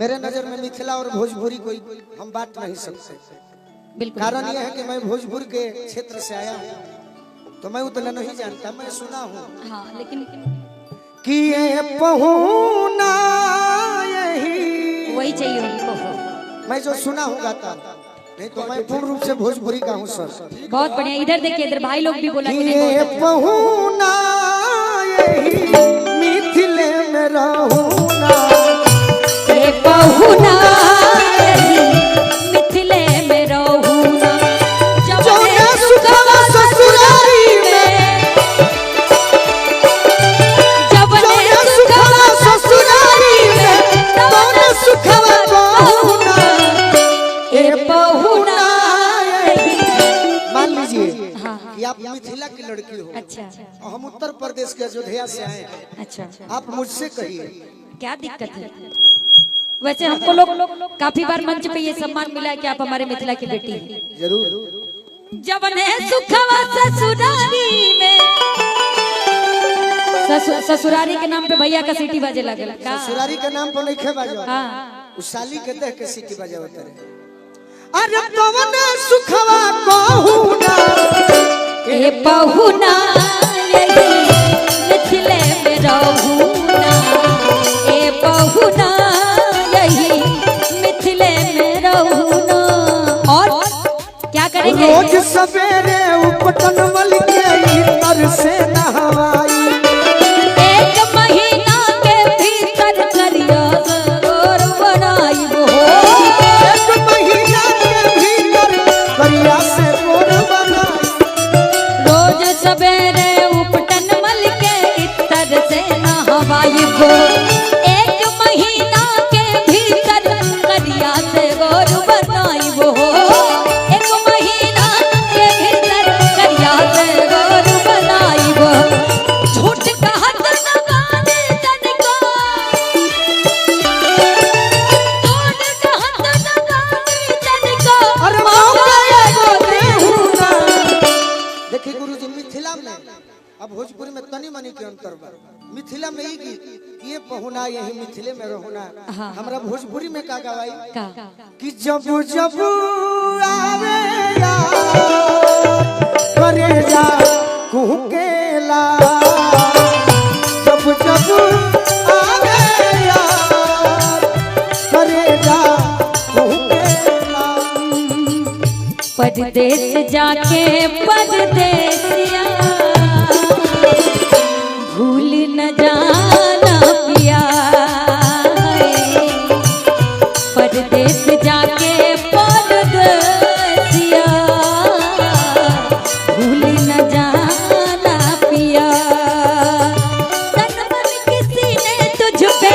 मेरे नजर में मिथिला और भोजपुरी कोई हम बांट नहीं सकते। बिल्कुल। कारण यह है कि मैं भोजपुर के क्षेत्र से आया हूँ, तो मैं उतना नहीं जानता, मैं सुना हूँ। हाँ, लेकिन कि ये पहुना यही वही चाहिए उनको। मैं जो सुना हूँ गाता, नहीं तो मैं पूर्ण रूप से भोजपुरी का हूँ सर। बहुत बढ़िया। इधर देखिए, इधर भाई लोग भी बोला कि कि नहीं, ये बहुत अच्छा। पहुना यही मिथिले में रहूना। ए पहुना यही मिथिले में रहूना, जब जो ने न सुखवा ससुरारी में, जब जो ने न सुखवा ससुरारी में, तो न सुखवा पहुना। ए पहुना यही। मान लीजिए हाँ। कि आप मिथिला की लड़की हो अच्छा और हम उत्तर प्रदेश के अयोध्या से आए हैं। अच्छा। आप मुझसे कहिए क्या दिक्कत है? वैसे हमको लोग काफी बार मंच पे ये सम्मान मिला है कि आप हमारे मिथिला की बेटी हैं। जरूर। जब ने सुखवा ससुरारी में, ससुरारी के नाम पे भैया का सीटी बाजे लगल का? ससुरारी के नाम पर नहीं खे बाजो। हाँ। उस साली के देख के सीटी बजावत रहे। अरे कवन सुखवा कहूना, ए पहुना यही मिथिले में रहूना, ए पहुना यही मिथिले में रहूना। और क्या करेंगे? रोज सवेरे उपटन मल के इतर से नहवाई। एक महीना के भीतर करिया गोर बनाई हो। एक महीना के भीतर करिया से गोर बनाई। रोज सवेरे उपटन मल के इतर से नहवाई हो, एक महीना के भीतर करिया से गोर बनाई हो, एक महीना के भीतर करिया से गोर बनाई हो। झूठ कहत न बानी तनिको, झूठ कहत न बानी तनिको, अरे मौका एगो देहू ना। देखिए गुरुजी, मिथिला में अब भोजपुरी में तनी मनी के अंतर बा। मिथिला में ई गीत ये पहुना यही मिथिले में रहुना। हाँ। हमरा भोजपुरी में का गवाई का? कि जब जब आवे याद करे जा कुहकेला, जब जब आवे याद करे जा कुहकेला। परदेस जाके परदेसिया भूल न जाना पिया, परदेस जाके परदेसिया भूल न जाना पिया। तन मन किसी ने तुझ पे,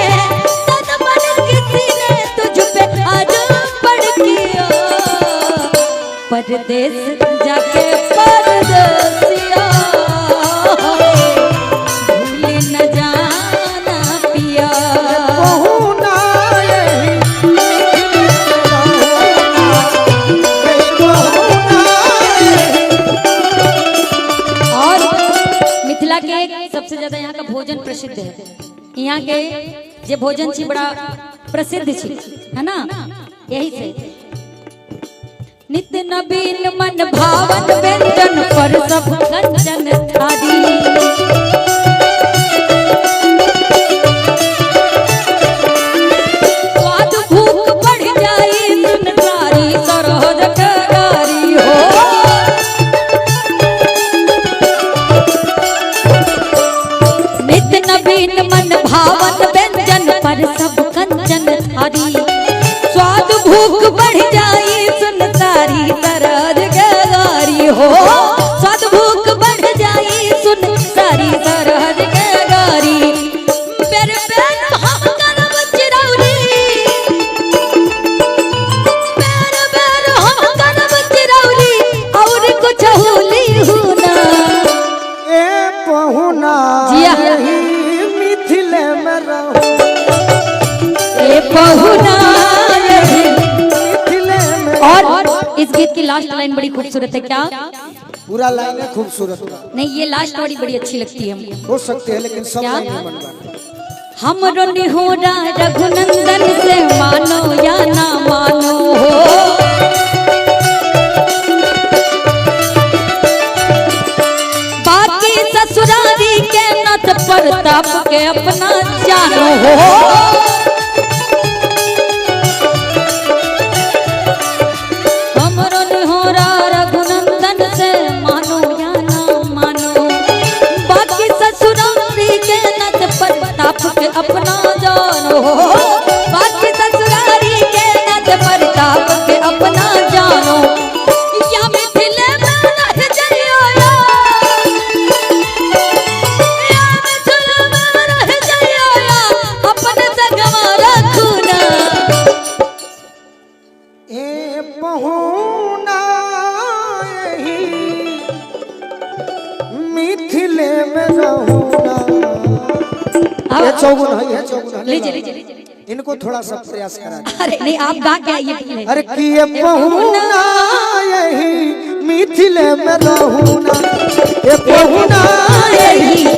तन मन किसी ने तुझ पे अर्पण किया, परदेस जाके परदेसिया भूल न जाना पिया। पहुना यही मिथिले में रहुना, पहुना यही। और मिथिला के सबसे ज्यादा यहाँ का भोजन प्रसिद्ध है। यहाँ के जे भोजन छी बड़ा प्रसिद्ध छी, है ना? यही से नित नबीन मन भावन व्यंजन पर सब कंचन थारी। स्वाद भूख बढ़ जाई सुन सारी सरोज कगारी हो। नित नवीन मन भावन व्यंजन पर सब कंचन थारी, स्वाद भूख बढ़ जाई सुन सारी सरज गगारी हो। स्वाद भूख बढ़ जाई सुन सारी सरज गगारी। बेर बेर हम करब चिरौरी, बेर बेर हम करब चिरौरी, और कुछ होली हुना। ए पहुना जिया। यही मिथिले में रहो, ए पहुना यही मिथिले में। और इस गीत की लास्ट लाइन बड़ी खूबसूरत है। क्या? पूरा लाइन है खूबसूरत। नहीं, ये लास्ट वाली बड़ी अच्छी लगती है हमको। हो सकती है, लेकिन सब क्या? लाइन नहीं बन पाती। हमरो निहोरा रघुनंदन से मान चौगुन है, ये चौगुन है। लीजिए लीजिए। इनको थोड़ा सा प्रयास करा दे। अरे नहीं, आप गा के आइए पहले। अरे किए पहुना यही मिथिले में रहूना, ये पहुना यही।